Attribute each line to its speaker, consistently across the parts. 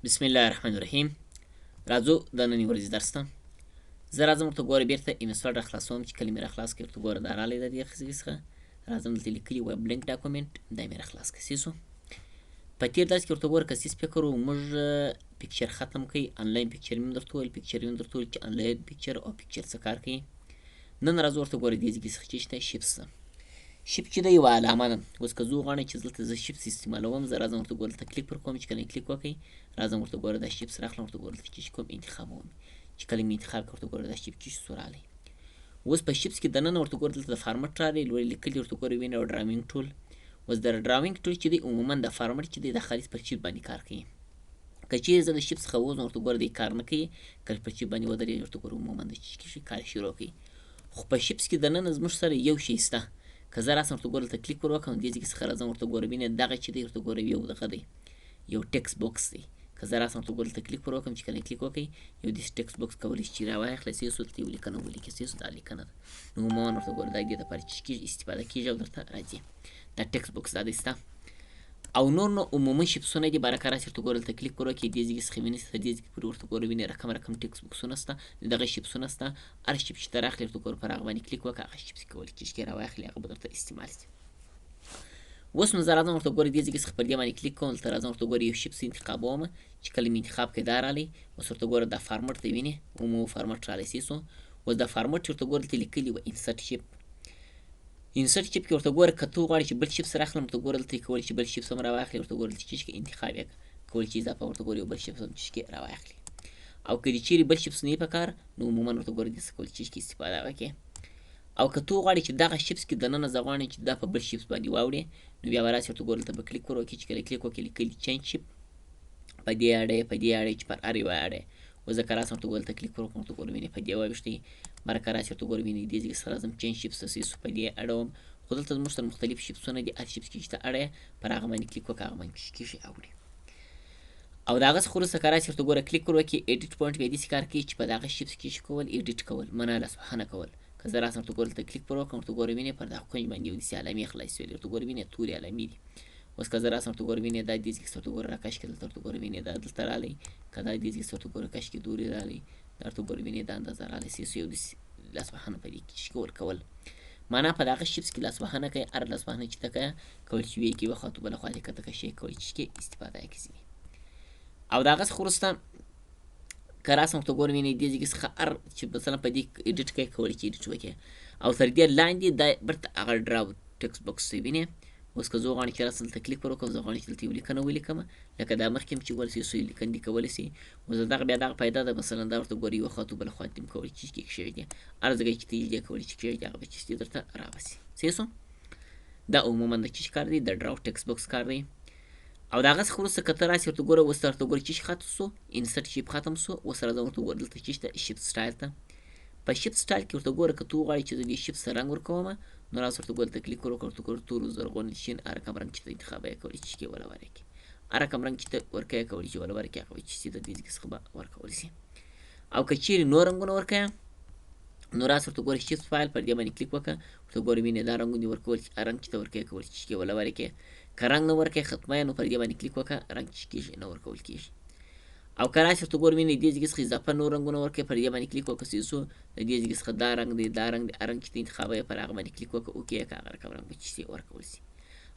Speaker 1: بسم الله الرحمن الرحیم. راځو د نننۍ ورځې درس ته. زه راځم ورته ګوره بیرته MS Word راخلاصوم. چې کله مې راخلاص کړ ورته ګوره دا رالی د دې ځای څخه راځم، دلته لیکلي وه blank document، دا مې راخلاص کړ. سو په تېر درس کې ورته ګوره که څیز فکر و موږ picture ختم کړئ. Align picture مې درته وویل، picture مې درته وویل چې align picture او picture څه کار کوي. نن راځو ورته ګوره دې ځای څخه چې شته shapes ده. Shape چې ده یوه علامه ده. اوس که زه وغواړم چې دلته زه shapes استعمالوم، زه راځم ورته ګوره دلته کلیک پر کوم. چې کله کلیک وکړئ راځم ورته ګوره دا shapes راخلم، ورته ګوره دلته چې کوم انتخابوم. چې کله مې انتخاب کړ ورته ګوره دا shape چې سو راغلی. اوس په shapes کې دننه ورته ګوره دلته د format راغلی، لوړ لیکلي ورته ګوره وینې او drawing tool. اوس د drawing tool چې دی عموما د format چې دی د خالص پر shape باندې کار کوي. که چیرې زه د shape څخه ووځم ورته ګوره دی کار نه کوي. که پر shape باندې ودرېږي ورته ګوره عموما د چې کار شروع کوي. خو په shapes کې دننه زموږ سره یو شی شته. که زه راسم ورته ګوره دلته کلیک ور وکړم، دې ځای څخه راځم ورته ګوره وینې دغه چې دی ورته ګوره یو دغه دی، یو text box دی. که زه راسم ورته ګوره دلته کلیک ور وکړم، چې کله کلیک وکړئ یو داسې text box کولی شي چې راواخلي، سي سو دلته یو لیکنه ولیکي، سي سو دا لیکنه ده. نو عموما ورته ګوره دا دې دپاره چې کېږي استفاده کېږي او درته راځي دا text box دا دی سته. او نور نو عمومي shapes ونه دي. برکه راسي ورته ګوره دلته کلیک ور وکړي، دې ځای څخه وینې تر دې ځای پورې ورته ګوره وینې رقم رقم text box ونه شته، دغه shapes ونه شته. هر shape چې ته راخلې ورته ګوره پر هغه باندې کلیک وکړه، هغه shapes کولی چې راواخلي هغه به درته استعمال شي. اوس نو زه راځم ورته ګوره دې ځای څخه پر دې باندې کلیک کوم، دلته راځم ورته ګوره یو shapes انتخابوم. چې کله مې انتخاب کړ دا راغلی. اوس ورته ګوره دا format ته وینې عمومي format راغلی. سي سو اوس دا format چې ورته ګوره دلته لیکلي وه insert shape. Insert shape کې ورته ګوره که ته وغواړې چې بل shapes راخلم ورته ګوره دلته کولی چې بل shapes هم راواخلې. ورته ګوره دلته چې انتخاب یې کولی چې اضافه ورته ګوره یو بل shapes هم چې راواخلې. او که دې چیرې بل shapes نه وي په کار نو عموما ورته ګوره دې څه کولی چې استفاده وکړې. او که ته وغواړې چې دغه shapes کې دننه زه غواړم چې دا په بل shapes باندې واوړې نو بیا به راسې ورته ګوره دلته به کلیک ور وکړې. چې کله کلیک وکړې لیکلي change shape په دې اړې په دې اړې چې پر هر یوه اړې. اوس زه که راسم ورته ګوره دلته کلیک ور وکړم ورته ګوره وینې په دې واوښتې. برکه راسي ورته ګوره وینې دې ځای سره راځم change shapes ته سو په دې اړوم. خو دلته زموږ سره مختلف shapes ونه دي، هر shapes کې چې ته اړې پر هغه باندې کلیک وکړه هغه باندې کېږي اوړي. او د هغه څخه وروسته که راسي ورته ګوره کلیک ور وکړې edit point بیا داسې کار کوي چې په دغه shapes کې چې کول edit کول معنا لاسوهنه کول. که زه راسم ورته ګوره دلته کلیک پر وکړم ورته ګوره وینې پر دغه کنج باندې یو داسې علامې خلاصې شوې، ورته ګوره وینې تورې علامې دي. اوس که زه راسم ورته ګوره وینې دا دې ځای ورته ګوره راکش کړه، دلته ورته ګوره وینې دا دلته راغلی. که دا دې ځای ورته ګوره کش کې دورې راغلی، دا ورته ګوره وینې دا اندازه راغلی. سي یو داسې لاسوهنه په دې کې چې کول کول معنا په دغه shapes کې لاسوهنه کوي. هر لاسوهنه چې ته کوې کول چې ویې کې یوه خوا ته بله خوا دې کته کشې کول چې کې استفاده یې کوي. او د هغه څخه وروسته که راسم ورته ګورم وینې دې ځای څخه هر چې مثلا په دې edit کوې کولی چې edit وکړې. او تر دې لاندې دا بیرته هغه draw text box دی وینې. اوس که زه وغواړم چې راسم دلته کلیک ور وکړم، زه غواړم چې دلته یو لیکنه ولیکم لکه دا مخکې هم چې ویل سي سو لیکن دې کولی سي. اوس دغه بیا دغه پیدا ده. مثلا دا ورته ګوري یوه خوا ته بله خوا ته هم کولی چې کښېږدي، هر ځای چې ته یې کولی چې کښېږدي هغه به چې درته راوسي. صحیح سو؟ دا عموما د چیش کار دی، د draw text box کار دی. او د هغه څخه وروسته که ته راسې ورته ګوره اوس ورته ګوره چیش ختم سو، insert shape ختم سو. اوس راځم ورته ګوره دلته چیش ته shape style ته. په shape style کې ورته ګوره که ته وغواړې چې زه دې shape سره رنګ ورکوم نو راځه ورته ګوره دلته کلیک ور وکړه، ورته ګوره تور زرغون شین هر رقم رنګ چې ته انتخاب یې کولی چې کې ولا ورکړي، هر رقم رنګ چې ته ورکوې کولی چې ولا ورکړي هغه به چې د دې ځای څخه به ورکول شي. او که چیرې نور رنګونه ورکوې نو راځه ورته ګوره shape file پر دې باندې کلیک وکړه، ورته ګوره وینې دا رنګونه دې ورکول چې هر رنګ چې ته ورکوې کولی چې کې ولا ورکړي. که رنګ نه ورکوې ختمه نو پر دې باندې کلیک وکړه رنګ چې کېږي نه ورکول کېږي. او که راسې ورته ګوره وینې دې ځای څخه اضافه نور رنګونه ورکوې پر دې باندې کلیک وکړه سو د دې ځای څخه دا رنګ دی دا رنګ دی هر رنګ چې ته انتخابوې پر هغه باندې کلیک وکړه okay که هغه رقم رنګ به چې ورکول شي.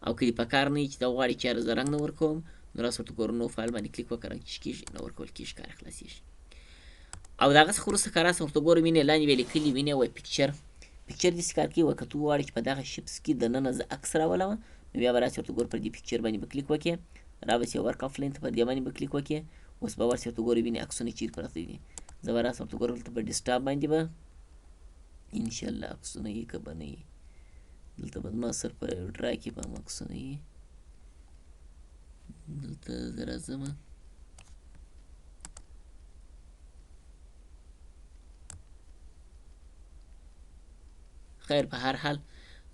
Speaker 1: او که دې په کار نه وي چې ته غواړې چې یاره زه رنګ نه ورکوم نو راسه ورته ګوره no file باندې کلیک وکړه رنګ چې کېږي نه ورکول کېږي کار خلاصېږي. او د هغه څخه وروسته که راسم ورته ګوره وینې لاندې بیا لیکلي وینې وایي picture. Picture داسې کار کوي که ته وغواړې چې په دغه shapes کې دننه زه عکس راولم نو بیا به راسې ورته ګوره پر دې picture باندې به کلیک وکړې، را به سې work offline ته پر دې باندې به کلیک وکړې. اوس به ورسې ورته ګوره وینې عکسونه چیرې پراته دي. زه به راسم ورته ګوره دلته په desktop باندې به انشاءالله عکسونه یې که به نه وي، دلته به زما سر په draw کې به هم عکسونه وي. دلته زه راځم خیر په هر حال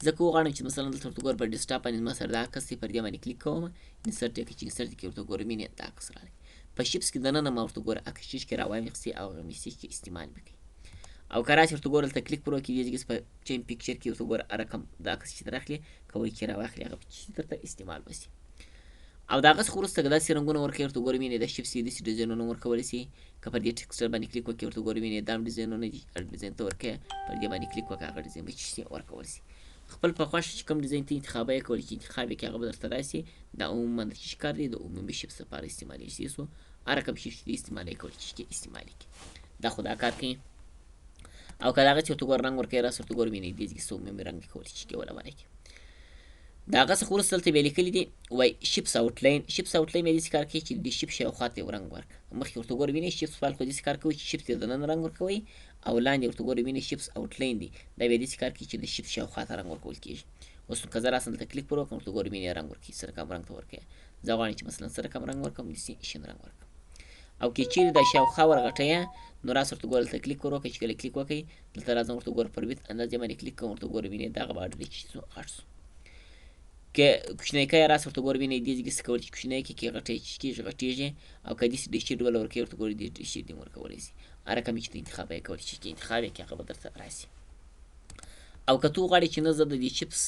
Speaker 1: زه که وغواړم چې مثلا دلته ورته ګوره په desktop باندې زما سره دا عکس دی پر دې باندې کلیک کوم insert یې چې insert کې ورته ګوره وینې دا عکس راغلی. په shapes کې دننه ما ورته ګوره عکس چې کې راواخیستې او هغه مې چې استعمال مې کړي. او که راسې ورته ګوره دلته کلیک پر وکړې دې ځای په change picture کې ورته ګوره هر رقم دا عکس چې راخلې کولی چې راواخلې هغه چې درته استعمال وسي. او د هغه څخه وروسته که داسې رنګونه ورکوي ورته ګوري وینې د شیپس یې داسې ډیزاینونه ورکولی شي. که پر دې ټیکسچر باندې کلیک وکړي ورته ګوري وینې دا هم ډیزاینونه دي، هر ډیزاین ته ورکوي پر دې باندې کلیک وکړه هغه ډیزاین به چې ورکول شي. خپل په خوښه چې کوم ډیزاین ته انتخابوي کولی چې انتخاب یې کړي هغه به درته راشي. دا عموما د څه کار دی؟ د عمومي شیپس لپاره استعمالېږي. څو هر رقم شیپس چې استعمالوي کولی چې استعمال کړي. دا خو دا کار کوي. او که د هغه چې ورته ګوره رنګ ورکوي راسه ورته ګوره وینې دې ځای کې څه عمومي رنګ کولی چې ولولای کړي. د هغه څخه وروسته دلته بیا لیکلي دي وایي شیپس آوټلاین. شیپس آوټلاین بیا داسې کار کوي چې د شیپ شاوخوا ته یو رنګ ورکړه. مخکې ورته ګوره وینې شیپس فایل خو داسې کار کوي چې شیپس یې دننه رنګ ورکوي او لاندې ورته ګوره وینې شیپس آوټلاین دی، دا بیا داسې کار کوي چې د شیپس شاوخوا ته رنګ ورکول کېږي. اوس نو که زه راسم دلته کلیک پر وکړم ورته ګوره وینې رنګ ورکوي، څه رقم رنګ ته ورکوي. زه غواړم چې مثلا څه رقم رنګ ورکړم، داسې شین رنګ ورکړم. او که چیرې دا شاوخوا ورغټوي نو راسه ورته ګوره دلته کلیک ور وکړئ. چې کله کلیک وکړئ دلته راځم ورته ګوره پر ویت اندازې باندې کلیک کوم ورته ګوره وینې دغه باډر چې څو غټ شو. که کوچنی کوي راسه ورته ګوره وینې دې ځای کې څه کولی چې کوچنی کړي، که غټی چې کېږي غټېږي. او که داسې د شي ډول ورکوي ورته ګوره دې د شي دې ورکولی شي. هر رقم چې ته انتخاب یې کولی شي چې انتخاب یې کړي هغه به درته راشي. او که ته وغواړې چې نه زه د دې چپس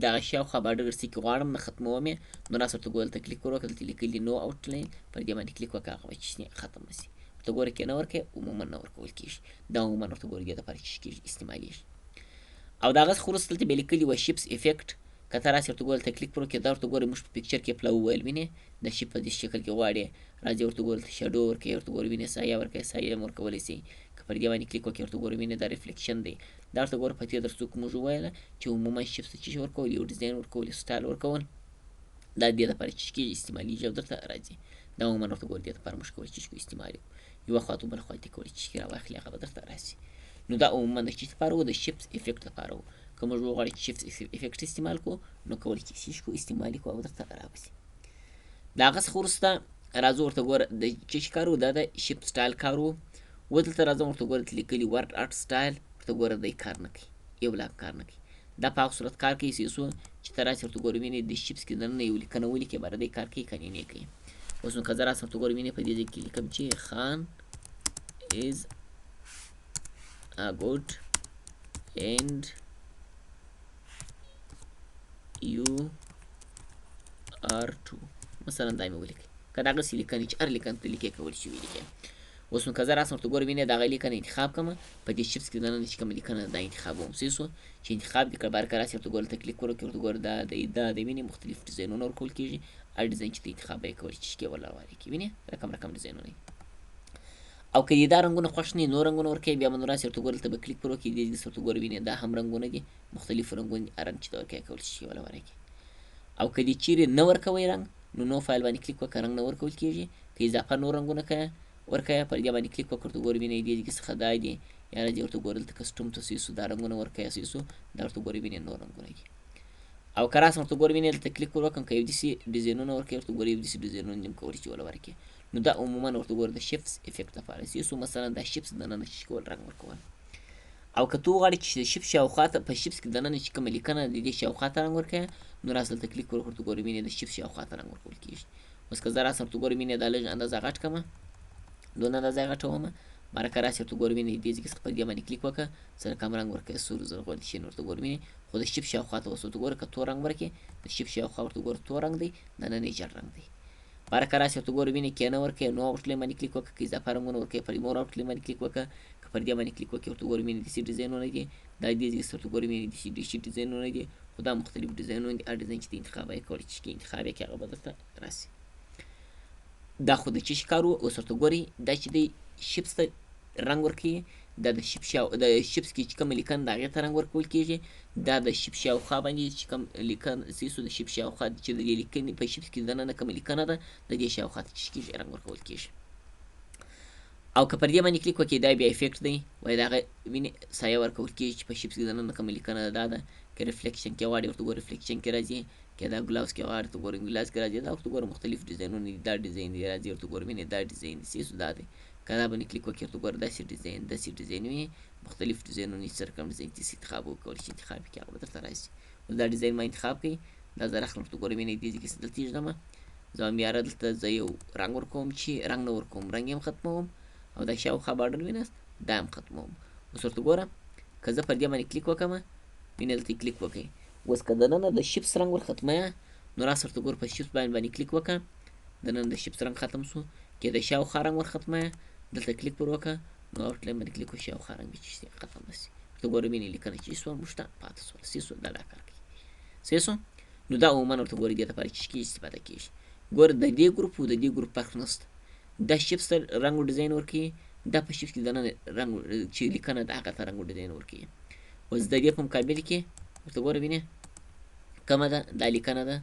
Speaker 1: دغه شاوخوا باډر څه کې غواړم نه ختموم یې، نو راسه ورته ګوره دلته کلیک ور وکړه، دلته لیکلي نو آوټلاین، پر دې باندې کلیک وکړه هغه به چې ختم شي. ورته ګوره که نه ورکوې عموما نه ورکول کېږي. دا عموما ورته ګوره دې دپاره چې کېږي استعمالېږي. او د هغه څخه وروسته دلته بیا لیکلي وه شیپس افیکټ. که ته راسې ورته ګوره دلته کلیک پر وکړې، دا ورته ګوره موږ په پکچر کې پله وویل وینې د شیپ په دې شکل کې غواړې، راځي ورته ګوره دلته شډو ورکوي ورته ګوره وینې سایه ورکوي، سایه هم ورکولی شي. که پر دې باندې کلیک وکړې ورته ګوره وینې دا ریفلیکشن دی. دا ورته ګوره په دې درسو کې موږ وویل چې عموما شیپس ته څه شي ورکول، یو ډیزاین ورکول، یو سټایل ورکول، دا دې لپاره چې کېږي استعمالېږي او درته راځي. دا عموما ورته ګوره دې لپاره موږ کولی چې استعمال کړو، یوه خوا ته بله خوا ته کولی چې راواخلي هغه به درته راشي. نو دا عموما د څه لپاره و؟ د شیپس افیکټ لپاره و. که موږ وغواړو چې شیپس افیکټ استعمال کړو نو کولی چې څه کړو استعمال کړو او درته راوځي. د هغه څخه وروسته راځو ورته ګوره د څه شي کار و؟ دا د شیپ سټایل کار و. و دلته راځم ورته ګوره دلته لیکلي ورډ آرټ سټایل، ورته ګوره دی کار نه کوي، یو لا کار نه کوي. دا په هغه صورت کار کوي چې څو چې ته راسې ورته ګوره وینې د شیپس کې دننه یو لیکنه ولیکې باره دی کار کوي که نه نه کوي. اوس نو که زه راسم ورته ګوره وینې په دې ځای کې لیکم چې خان is a good and you are too، مثلا دا مې ولیکئ. که دغسې لیکنې چې هر لیکنه ته لیکې کولی شي ولیکې. اوس نو که زه راسم ورته ګوره وینې دغه لیکنه انتخاب کړم، په دې شیپس کې دننه چې کومه لیکنه ده دا انتخابوم. صحیح شو چې انتخاب دې کړ، بهر که راسې ورته ګوره دلته کلیک ور وکړې ورته ګوره دا دی دا دی وینې مختلف ډیزاینونه ورکول کېږي. هر ډیزاین چې ته انتخابوې کولی شي چې ورله کې وینې رقم رقم ډیزاینونه دي. او که دې دا رنګونه خوښ نه نور رنګونه ورکوي، بیا به نو راسې ورته ګوره دلته به کلیک پر وکړې، دې ځای ورته ګوره وینې دا هم رنګونه دي مختلف رنګونه دي، هر رنګ چې ته ورکوې کولی شي چې ورله ورکړې. او که دې چیرې نه ورکوې رنګ نو نو فایل باندې کلیک وکړه رنګ نه ورکول کېږي. که اضافه نور رنګونه که ورکوې پر دې باندې کلیک وکړه ورته ګوره وینې دې ځای څخه دا دي، یا راځي ورته ګوره دلته کسټم ته سیسو دا رنګونه ورکوې سیسو دا ورته ګوره وینې نور رنګونه دي. او که راسم ورته ګوره وینې دلته کلیک ور وکړم که یو داسې ډیزاینونه ورکوې ورته ګوره یو داسې ډیزاینونه دې هم کولی شي وله ورکړې. نو دا عموما ورته ګوره د شیپس افیکټ لپاره سیسو مثلا دا شیپس دننه چې کول رنګ ورکول. او که ته وغواړې چې د شیپس شاوخوا ته په شیپس کې دننه چې کومه لیکنه د دې شاوخوا ته رنګ ورکوې نو راسه دلته کلیک ور ورته ګوره وینې د شیپس شاوخوا ته رنګ ورکول کېږي. اوس که زه راسم ورته ګوره وینې دا لږ اندازه غټ کړم، دونه اندازه یې غټوم، باره که راسې ورته ګوره وینې دې ځای کې په دې باندې کلیک وکړه څه رقم رنګ ورکوې سور زرغون شین ورته ګوره وینې، خو د شیپ شاوخوا ته اوس ورته ګوره که تور رنګ ورکړې د شیپ شاوخوا ورته ګوره تور رنګ دی دننه یې ژړ رنګ دی. باره که راسې ورته ګوره وینې کینه ورکوې نو آوټلاین باندې کلیک وکړه، که اضافه رنګونه ورکوې پر مور آوټلاین باندې کلیک وکړه، که پر دې باندې کلیک وکړې ورته ګوره وینې داسې ډیزاینونه دي، دا دې ځای ورته ګوره وینې داسې داسې ډیزاینونه دي، خو دا مختلف ډیزاینونه دي. هر ډیزاین چې ته انتخاب یې کولی چې انتخاب یې کړې هغه به درته راسي. دا خو د څه شي کار و؟ اوس ورته ګورئ دا چې دی شیپس ته رنګ ورکوي، دا د شیپ شاو د شیپس کې چې کومه لیکنه ده هغې ته رنګ ورکول کېږي. دا د شیپ شاوخوا باندې چې کوم لیکنه سیسو د شیپ شاوخوا چې د دې لیکنې په شیپس کې دننه کومه لیکنه ده د دې شاوخوا ته چې کېږي رنګ ورکول کېږي. او که پر دې باندې کلیک وکړې دا بیا افیکټ دی، وایي د هغه وینې سایه ورکول کېږي چې په شیپس کې دننه کومه لیکنه ده دا ده. که ریفلیکشن کې غواړي ورته ګوره ریفلیکشن کې راځي، که دا ګلاوس کې غواړي ورته ګوره ګلاس کې راځي. دا ورته ګوره مختلف ډیزاینونه دي، دا ډیزاین دی راځي ورته ګوره وینې دا ډیزاین دی سیسو دا دی. که دا باندې کلیک وکړې ورته ګوره داسې ډیزاین داسې ډیزاین وي مختلف ډیزاینونه دي، څه رقم ډیزاین چې انتخاب وکول شي انتخاب یې کړي هغه به درته راشي. اوس دا ډیزاین ما انتخاب کړي، دا زه راخلم ورته ګوره وینې دې ځای کې دلته یې ږدم، زه وایم یاره دلته زه یو رنګ ورکوم چې رنګ نه ورکوم رنګ یې هم ختموم او دا شاوخوا باډر ویناست دا هم ختموم. اوس ورته ګوره که زه پر دې باندې کلیک وکړم وینې دلته یې کلیک وکړئ. اوس که دننه د شیپس رنګ ور ختموي نو راسه ورته ګوره په shapes باندې کلیک وکړه، دننه د shapes رنګ ختم سو، که د شاوخوا رنګ ور ختمه دلته کلیک پر وکړه، نو outline باندې کلیک وکړه، شاوخوا رنګ چې ختم سي. ورته ګوره وینې لیکنه چې سوه موږ ته پاته سوله، صحیح سو. دا دا کار کوي، صحیح سو. نو دا عموما ورته ګوره دې لپاره چې استفاده کېږي. ګوره د دې ګروپ او د دې ګروپ فرق نشته، دا shapes ته رنګ او ډیزاین ورکوي، دا په shapes کې دننه رنګ چې لیکنه ده هغه ته رنګ او ډیزاین ورکوي. اوس د دې په مقابل کې ورته ګوره وینې کومه ده، دا لیکنه ده،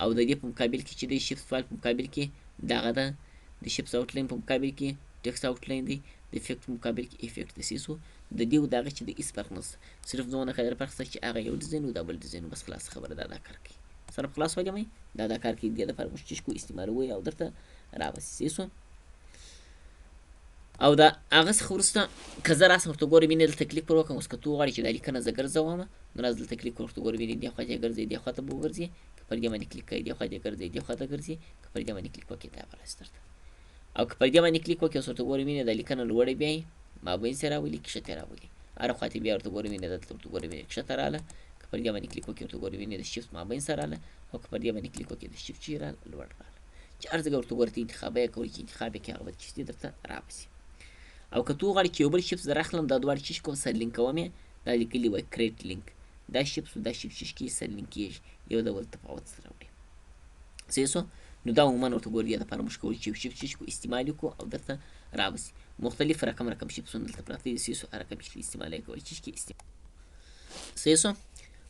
Speaker 1: او د دې په مقابل کې چې دی shapes file په مقابل کې دغه ده، د shapes outline په مقابل کې text outline دی، د effect په مقابل کې effect دی. صحیح سو. د دې او د هغه چې د هېڅ فرق نشته، صرف دونه قدر فرق شته چې هغه یو ډیزاین او دا بل ډیزاین، بس خلاص خبره ده. دا کار کوي سره خلاص وایي، دا دا کار کوي، دې لپاره موږ چې کوو استعمالوي او درته راوستي. صحیح سو. او دا هغه څخه وروسته که زه راسم ورته ګورم وینې دلته کلیک پر وکړم. اوس که ته وغواړې چې دا لیکنه زه ګرځوم، نو راځه دلته کلیک ورته ګورم وینې دې خوا ته ګرځي، دې خوا ته به وګرځي، که پر دې باندې کلیک کوي دې خوا ته ګرځي، دې خوا ته ګرځي، که پر دې باندې کلیک وکړي دا به راسي درته. او که پر دې باندې کلیک وکړي اوس ورته ګورم وینې دا لیکنه لوړه بیایي، مابین سره راولي، کښته یې راولي، هره خوا ته بیا ورته ګورم وینې دلته ورته ګورم وینې کښته راله، که پر دې باندې کلیک وکړي ورته ګورم وینې د shift مابین سره راله، او که پر دې باندې کلیک وکړي د shift چې راله لوړ راله، چې هر ځای ورته ګورې ته انتخاب یې کوي چې انتخاب یې کوي هغه به چې درته رابسي. او که ته وغواړې چې یو بل shapes در اخلم، دا دواړه چې کوم سره لینک کوم یې، دا لیکلي وای create link، دا shapes او دا shapes چې کېږي سره لینک کېږي، یو د بل تفاوت سره راوړي. صحیح سو. نو دا عموما ورته ګورې دې لپاره موږ کولی چې یو shape چې کوو استعمال یې کړو او درته راوسي. مختلف رقم رقم shapes ونه دلته پراته دي. صحیح سو. هر رقم چې استعمال یې کولی چې استعمال. صحیح سو.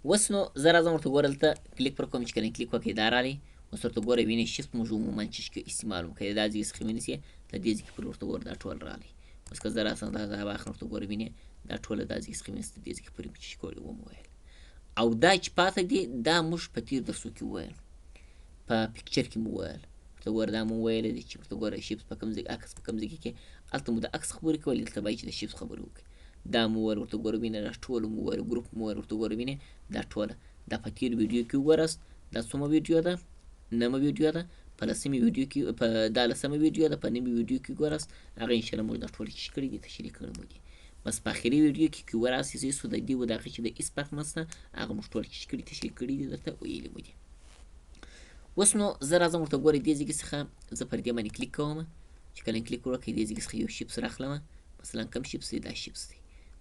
Speaker 1: اوس نو زه راځم ورته ګوره دلته کلیک پر کوم چې کله کلیک وکړې دا راغلی. اوس ورته ګوره وینې shapes موږ عموما چې کوو استعمال وکړو، دا ځای څخه ونیسي تر دې ځای پورې ورته ګوره دا ټول راغلی. اوس که زه راسم دا واخلم ورته ګوره وینې دا ټوله دا ځای څخه ونیسي تر دې ځای پورې چې کولی ومو ویل. او دا چې پاته دي دا موږ په تېر درسو کې وویل، په picture کې مو وویل. ورته ګوره دا مو ویلی دی چې ورته ګوره shapes په کوم ځای، عکس په کوم ځای کې، هلته مو د عکس خبرې کولې، دلته باید چې د shapes خبرې وکړي. دا مو وویل ورته ګوره وینې دا ټول مو وویل، ګروپ مو وویل ورته ګوره وینې دا ټوله دا په تېر ویډیو کې وګوراست. دا څومه ویډیو ده؟ نمه ویډیو ده، په لسمې ویډیو کې، په دا لسمه ویډیو ده، په نوې ویډیو کې ګوراست. هغه انشاءالله موږ دا ټول چې کړي دي تشریح کړي مو دي. بس په اخري ویډیو کې که وراسي زه سو د دې و د هغه چې د هېڅ فرق نشته، هغه موږ ټول چې کړي تشریح کړي دي درته ویلي مو دي. اوس نو زه راځم ورته ګورې دې ځای څخه زه پر دې باندې کلیک کوم، چې کله کلیک وکړم دې ځای څخه یو shapes راخلم، مثلا کوم shapes دی، دا shapes دی،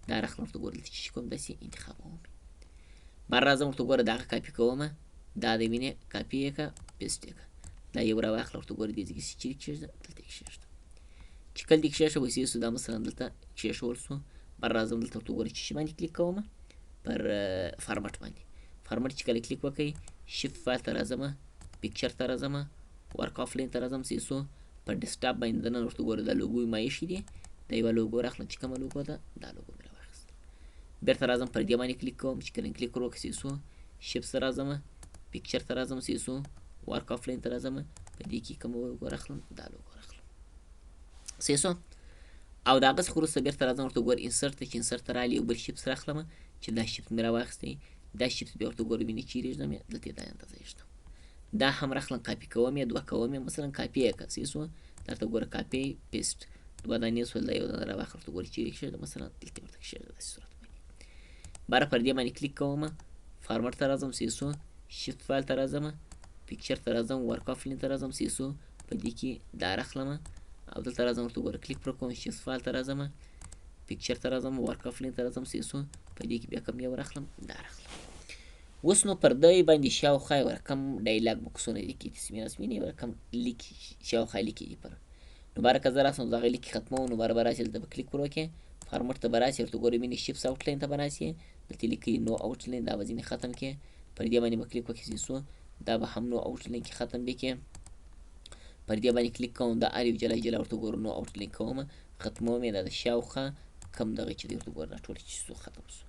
Speaker 1: دا راخلم ورته ګوره دلته چې کوم داسې انتخابوم. بر راځم ورته ګوره دغه کاپي کوم، دا دی وینې کاپي یې که paste یې که، دا یو راواخله ورته ګوره دې ځای کې چیرې کښېږده، دلته یې کښېږده. چې کله دې کښېښوه صحیح سو، دا مثلا دلته کښېښول سو. بر راځم دلته ورته ګوره چې باندې کلیک کوم، پر format باندې، format چې کله کلیک وکړئ shape file ته راځم، picture ته راځم، work of line ته راځم. صحیح سو. پر desktop باندې دننه ورته ګوره دا لوګو ما ایښې دي، دا یوه لوګو راخلم چې کومه لوګو ده، دا لوګو مې راواخیسته. بېرته راځم پر دې باندې کلیک کوم، چې کله کلیک وکړم صحیح سو، shapes ته راځم، picture ته راځم، صحیح سو، work of line ته راځم، په دې کې کومه لوګو راخلم، دا لوګو راخلم. صحیح سو. او د هغه څخه وروسته بېرته راځم ورته ګوره insert ته، چې insert ته راغلي یو بل shapes راخلم، چې دا shapes مې راواخیستی، دا shapes بیا ورته ګوره وینې چیرې ږدم یې، دلته یې دا اندازه ږدم. دا هم راخلم کاپي کوم یې، دوه کوم یې، مثلا کاپي یې که صحیح سو، درته ګوره copy paste دوه دانې سول، دا یو دانه راواخله ورته ګوره چیرې کښېږده، مثلا دلته ورته کښېږده داسې صورت باندې. باره پر دې باندې کلیک کوم، format ته راځم، صحیح سو، shape file ته راځم، picture ته راځم، work of line ته راځم، صحیح سو، په دې کې دا راخلم او دلته راځم ورته ګوره کلیک پر کوم، shape file ته راځم، picture ته راځم، work of line ته راځم، صحیح سو، په دې کې بیا کوم یو راخلم، دا راخلم. اوس نو پر دې باندې شاوخوا یو رقم dialog box ونه لیکي، تصمیم رسمي یو رقم لیکي، شاوخوا لیکي دي پر. نو باره که زه راسم دغه لیکي ختموم، نو باره به راسي دلته به کلیک پر وکړې، format ته به راسي ورته ګورې وینې shapes outline ته به راسي، دلته لیکي no outline، دا به ځینې ختم کړې، پر دې باندې به کلیک وکړې، صحیح سو، دا به هم no outline کې ختم به کړې. پر دې باندې کلیک کوم، دا هر یو جلا جلا ورته ګورو no outline کوم، ختموم یې، دا د شاوخوا کم دغه چې دی ورته ګوره دا ټول چې سو ختم سو.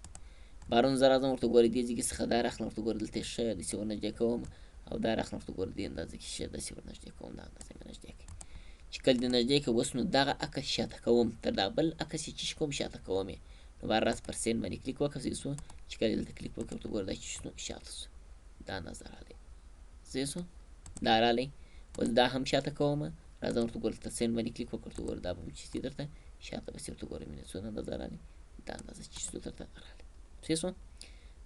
Speaker 1: بارون زه راځم ورته ګوره دې ځای څخه دا راخلم ورته ګوره دلته ښه داسې ورنږدې کوم، او دا راخلم ورته ګوره دې اندازه کې ښه داسې ورنږدې کوم، دا اندازه مې نږدې کړي. چې کله دې نږدې کړي اوس نو دغه عکس شاته کوم، تر دا بل عکس یې چې کوم شاته کوم یې. نو بار راز پر send باندې کلیک وکړه، صحیح سو، چې کله دلته کلیک وکړه ورته ګوره دا چې شو شاته سو، دا اندازه راغلی، صحیح سو، دا راغلی. اوس دا هم شاته کوم، راځم ورته ګوره دلته send باندې کلیک وکړه، ورته ګوره دا به هم چې درته شاته به سي ورته ګوره مینه څونه اندازه راغلی، دا اندازه چې شو درته راغلی، صحیح سو.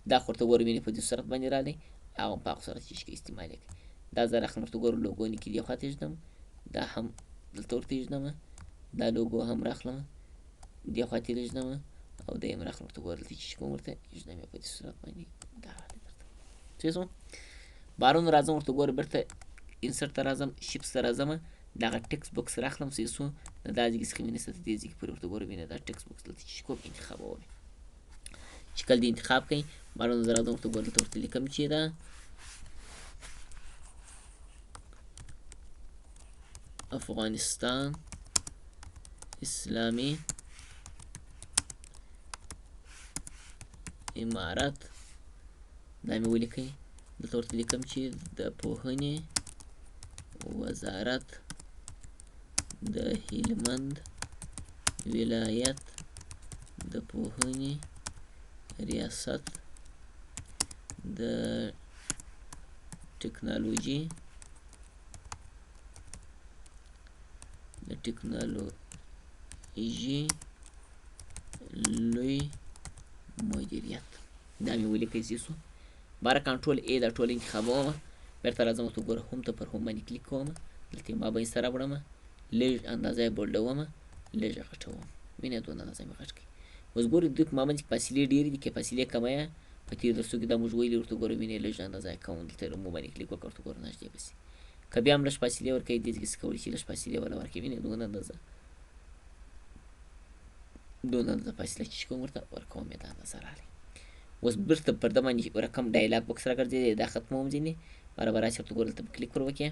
Speaker 1: دا خو ورته ګوره وینې په دې صورت باندې راغلی. هغه هم په هغه صورت چې استعمال یې کړئ. دا زه راخلم ورته ګورم لوګو نیکي دې خواته ږدم، دا هم دلته ورته ږدم، دا لوګو هم راخلم دې خواته ږدم، او دا هم راخلم ورته ګورم دلته چې کوم ورته ږدم یې په دې صورت باندې دا راغلی درته. څه شو؟ بارون راځم ورته ګوره بیرته انسرټ ته راځم، شیپس ته راځم، دغه ټیکس بکس راخلم. څه شو؟ د دا ځای څخه مې نیسه تر دې ځای پورې ورته ګوره وینه دا ټیکس بکس دلته چې کوم انتخابوم. چې کله دې انتخاب کړئ بارون زه راځم ورته ګوره دلته ورته لیکم چې دا افغانستان اسلامي امارت، دا مې ولیکئ. دلته ورته لیکم چې د پوهنې وزارت د هلمند ولایت د پوهنې ریاست د ټکنالوژي لوی مدیریت، دا مې ولیکئ. سو باره کنټرول ای دا ټول انتخابوم، بیرته راځم ورته ګوره هوم ته پر هوم باندې کلیک کوم، دلته یې ما به سره راوړم، لږ اندازه یې بولډوم، لږ یې غټوم، وینې دونه اندازه مې غټ کړي. اوس ګورئ دوی په ما باندې فاصلې ډېرې دي، که فاصلې کمه یې په تېرو درسو کې دا موږ ویلي ورته ګوره وینې لږ اندازه یې کوم، دلته ریموو باندې کلیک وکړه ورته ګوره نږدې به شي. که بیا هم لږ فاصلې ورکوي دې ځای کې کولی شي لږ فاصلې وله ورکوي، وینې دونه اندازه دونه اندازه فاصله چې کوم ورته ورکوم یې دا اندازه راغلی. اوس بیرته پر ده باندې رقم ډایلاګ بکس راګرځېدی، دا ختموم ځینې برابر راشي ورته ګوره دلته به کلیک ور وکړې.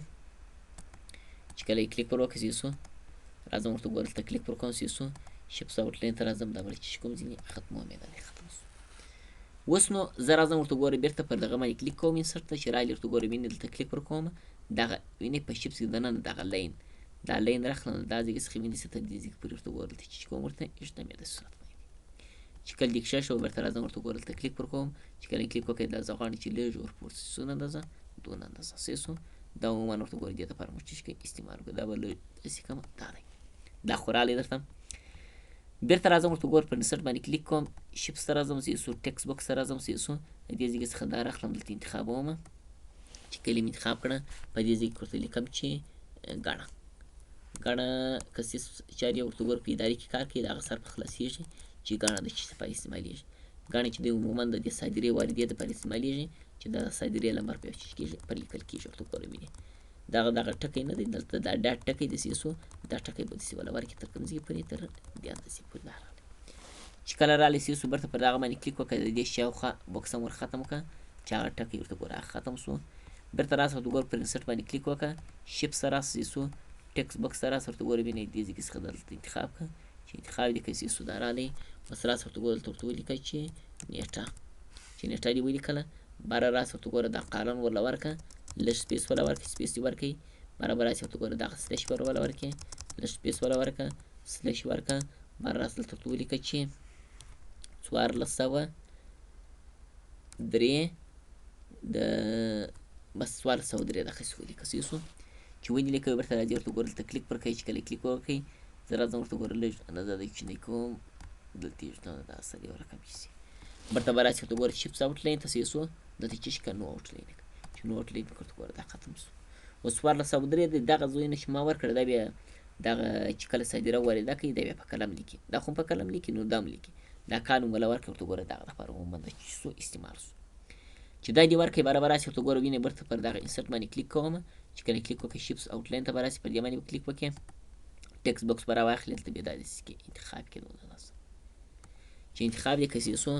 Speaker 1: چې کله یې کلیک ور وکړې څه شو؟ راځم ورته ګوره دلته کلیک ور کوم، څه شو؟ شیپس آوټلاین ته راځم، دا بل چې کوم ځینې ختموم یې، دا دی ختم شو. اوس نو زه راځم ورته ګوره بیرته پر دغه باندې کلیک کوم انسرټ ته چې راغلی ورته ګوره وینې دلته کلیک ور کوم، دغه وینې په شیپس کې دننه دغه لاین دا لاین راخلم، دا ځای څخه وینې څه تر دې ځای پورې ورته ګوره دلته چې کوم ورته ږدم یې د صورت باندې. چې کله دې کښه شو بیرته راځم ورته ګوره دلته کلیک ور کوم، چې کله کلیک وکړې دا زه غواړم چې لږ ور پورته شي، څونه اندازه دونه اندازه څه شو؟ دا عموما ورته ګوره دې دپاره موږ چې کوي استعمال وکړو، دا به لږ داسې کوم، دا دی دا خو راغلی درته. بیرته راځم ورته ګوره پر انسرټ باندې کلیک کوم، شیپس ته راځم، څه شو؟ ټیکس بکس ته راځم، څه شو؟ د دې ځای څخه دا راخلم دلته انتخابوم، چې کله مې انتخاب کړه په دې ځای کې ورته لیکم چې ګڼه ګڼه که څه چارې ورته ګوره په ادارې کې کار کوي د هغه سر په خلاصېږي چې ګڼه د څه لپاره استعمالېږي. ګڼه چې دی عموما د دې صادرې واردې دپاره استعمالېږي چې د صادرې لمر په یو څه کېږي پر لیکل کېږي ورته ګوره وینې دغه دغه ټکی نه دی دلته دا ډاټ ټکی داسې سو، دا ټکی به داسې وله ورکړي تر کوم ځای پورې تر دې اندازې پورې دا راغلی. چې کله راغلی څه سو بیرته پر دغه باندې کلیک وکړه، د دې شاوخوا بکس هم ور ختم کړه چې هغه ټکی ورته ګوره هغه ختم سو. بیرته راسه ورته ګوره پر انسرټ باندې کلیک وکړه، شیپس ته راسه څه سو، ټیکس بکس ته راسه ورته ګوره وینې دې ځای څخه دلته انتخاب کړه، چې انتخاب دې کړ څه سو دا راغلی. اوس راسه ورته ګوره دلته ورته ولیکه چې نیټه، چې نیټه دې ولیکله باره راسه ورته ګوره دا قالن ورله ورکړه، لږ سپیس وله ورکړه، سپیس دې ورکړئ برابر راسي ورته ګوره دغه سلش ور وله ورکړې، لږ سپیس وله ورکړه، سلش ورکړه، باره راسه دلته ورته ولیکه چې 1403 د بس 1403 دغسې ولیکه. څه شو؟ چې ونې لیکه بیرته راځي ورته ګوره دلته کلیک پر کوي، چې کله کلیک وکړئ زه راځم ورته ګوره لږ اندازه د کوچنی کوم دلته یې ږدم دا سره یو رقم چې شي. بیرته به راسي ورته ګوره شیپس آوټلاین ته څه شو؟ دلته چې شي که نو آوټلاین کړه، چې نو آوټلاین کړه ورته ګوره دا ختم شو. اوس 1403 دی دغه ځایونه چې ما ورکړه دا بیا دغه چې کله صادره وارده کوي دا بیا په قلم لیکي، دا خو په قلم لیکي نو دا هم لیکي، دا کالم وله ورکړه ورته ګوره دغه دپاره عموما د چې څو استعمال شو. چې دا دې ورکړې برابر راسي ورته ګوره وینې بیرته پر دغه انسرټ باندې کلیک کوم، چې کله کلیک وکړې شیپس آوټلاین ته به راسي پر دې باندې به کلیک وکړې، ټیکس بکس به راواخلې دلته بیا دا داسې کې انتخاب کړې نو دغه چې انتخاب دې کسې سو.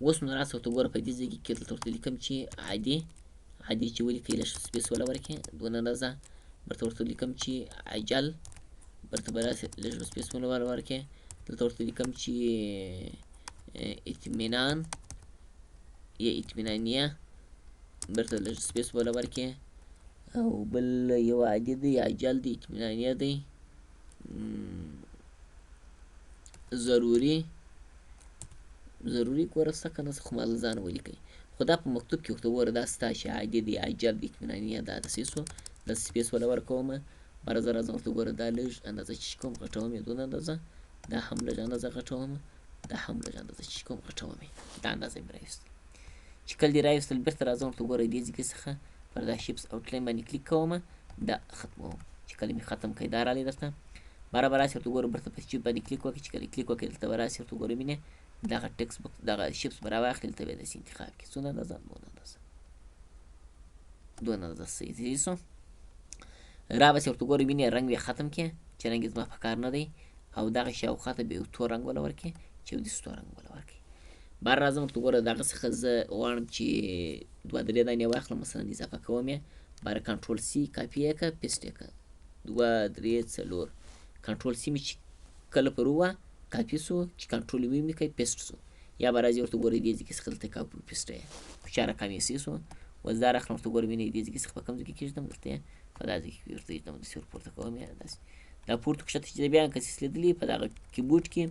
Speaker 1: اوس نو راسه ورته ګوره په دې ځای کې دلته ورته لیکم چې عادي عادي چې ولیکئ لږ سپیس وله ورکړې دونه اندازه، بیرته ورته لیکم چې عجل، بیرته به راسي لږ به سپیس وله ورکړې، دلته ورته لیکم چې اطمینان یا اطمینانیه، بیرته لږ سپیس وله ورکړې، او بل یو عادي دی عجل دی اطمینانیه دی ضروري ضروري ګوره څه که نه څه خو ما له ځانه ولیکئ، خو دا په مکتوب کې ورته وګوره دا ستا چې عادي دی عجل دی اطمینانیه دا داسې سو دا سپیس وله ورکوم باره زه راځم ورته ګوره دا لږ اندازه چې کوم غټوم یې دونه اندازه، دا هم لږ اندازه غټوم، دا هم لږ اندازه چې کوم غټوم یې دا اندازه مې راویستل. چې کله دې راویستل بیرته راځم ورته ګوره دې ځای څخه پر دا shapes outline باندې کلیک کوم، دا ختموم. چې کله مې ختم کړی دا رالی درته باره به راسي ورته ګوره بیرته په shape باندې کلیک وکړي. چې کله کلیک وکړي دلته به راسي ورته ګوره وینې دغه text box دغه shapes به راواخلي، دلته به یې داسې انتخاب کړي. څونه اندازه؟ دونه اندازه، دونه اندازه. صحیح سو را به سي ورته ګوره وینې رنګ یې ختم کړي چې رنګ یې زما په کار نه دی، او دغه شاوخوا ته به یو تور رنګ وله ورکړي چې یو داسې تور رنګ وله ورکړي. بهر راځم ورته ګوره دغه څخه زه غواړم چې دوه درې دانې واخلم، مثلا اضافه کوم یې. بهر control C کاپي یې که paste یې که، دوه درې څلور، control C مې چې کله پر ووه کاپي سو، چې control V مې کړ paste سو. یا به راځي ورته ګوره دې ځای کې څخه دلته کاپي paste یې خو چا رقم یې سي سو. اوس دا راخلم ورته ګوره وینې دې ځای کې څخه په کوم ځای کې کېږدم، دلته یې په دا ځای کې ورته ږدم، داسې ور پورته کوم یې داسې. دا پورته کښته چې بیا که څه لیدلي په دغه کیبورډ کې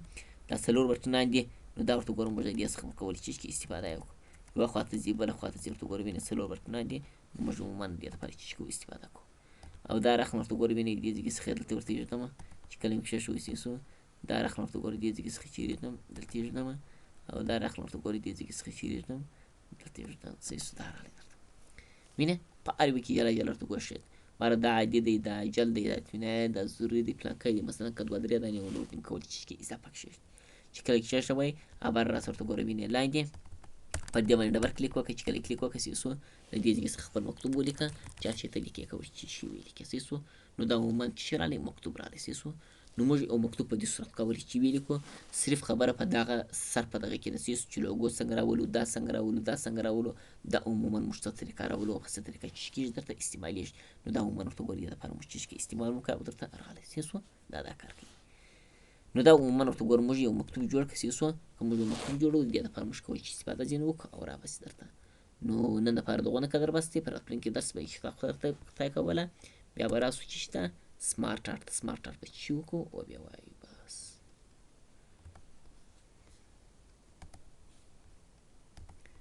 Speaker 1: دا څلور بټنان دي، نو دا ورته ګوره موږ له دې څخه کولی چې کې استفاده یې وکړو. یوه خوا ته ځي بله خوا ته ځي ورته ګوره وینې څلور بټنان دي، نو موږ عموماً دې لپاره چې کوو استفاده کوو. او دا راخلم ورته ګوره وینې دې ځای کې څخه دلته ورته ږدم، چې کله مې کښېښوی سي سو دا راخلم ورته ګوره دې ځای کې څخه چیرې ږدم دلته یې ږدم، او دا راخلم ورته ګوره دې ځای کې څخه چیرې ږدم دلته یې ږدم. صحیح سو دا راغلی درته وینې په هر یوه کې جلا جلا ورته ګوره ښیي. باره دا عادي دی، دا عجل دی، دا اطمینان دی، دا ضروري دی، پلانکی دی. مثلا که دوه درې دانې ونه ورته کولی چې کې اضافه کښېږدي. چې کله کښېښوئ باره راسه ورته ګوره وینې لاندې پر دې باندې double click وکړه. چې کله کلیک وکړه صحیح سو له دې ځای څخه خپل مکتوب ولیکه چې هر چېرته لیکې کوي چې شي ولیکې. صحیح سو نو دا عموماً چې رالی مکتوب رالی. صحیح سو نو موږ یو مکتوب په دې صورت کولی چې ولیکو، صرف خبره په دغه سر په دغه کې ده. صحیح سو چې لوګو څنګه راولو، دا څنګه راولو، دا څنګه راولو، دا عموماً موږ څه طریقه راولو او په څه طریقه چې کېږي درته استعمالېږي. نو دا عموماً ورته ګوري دې لپاره موږ چې استعمال وکړو او درته راغلی. صحیح سو دا دا کار کوي. نو دا عموماً ورته ګوره موږ یو مکتوب جوړ کړو. صحیح سو که موږ یو مکتوب جوړو دې لپاره موږ کولی چې استفاده ځینې وکړو او را به سي درته. نو نن دپاره دغونه قدر بس دی. په راتلونکي درس به انشاءالله خدای کوله بیا به راسو چې شته smart art ته. smart art به چې وکړو او بیا وایو.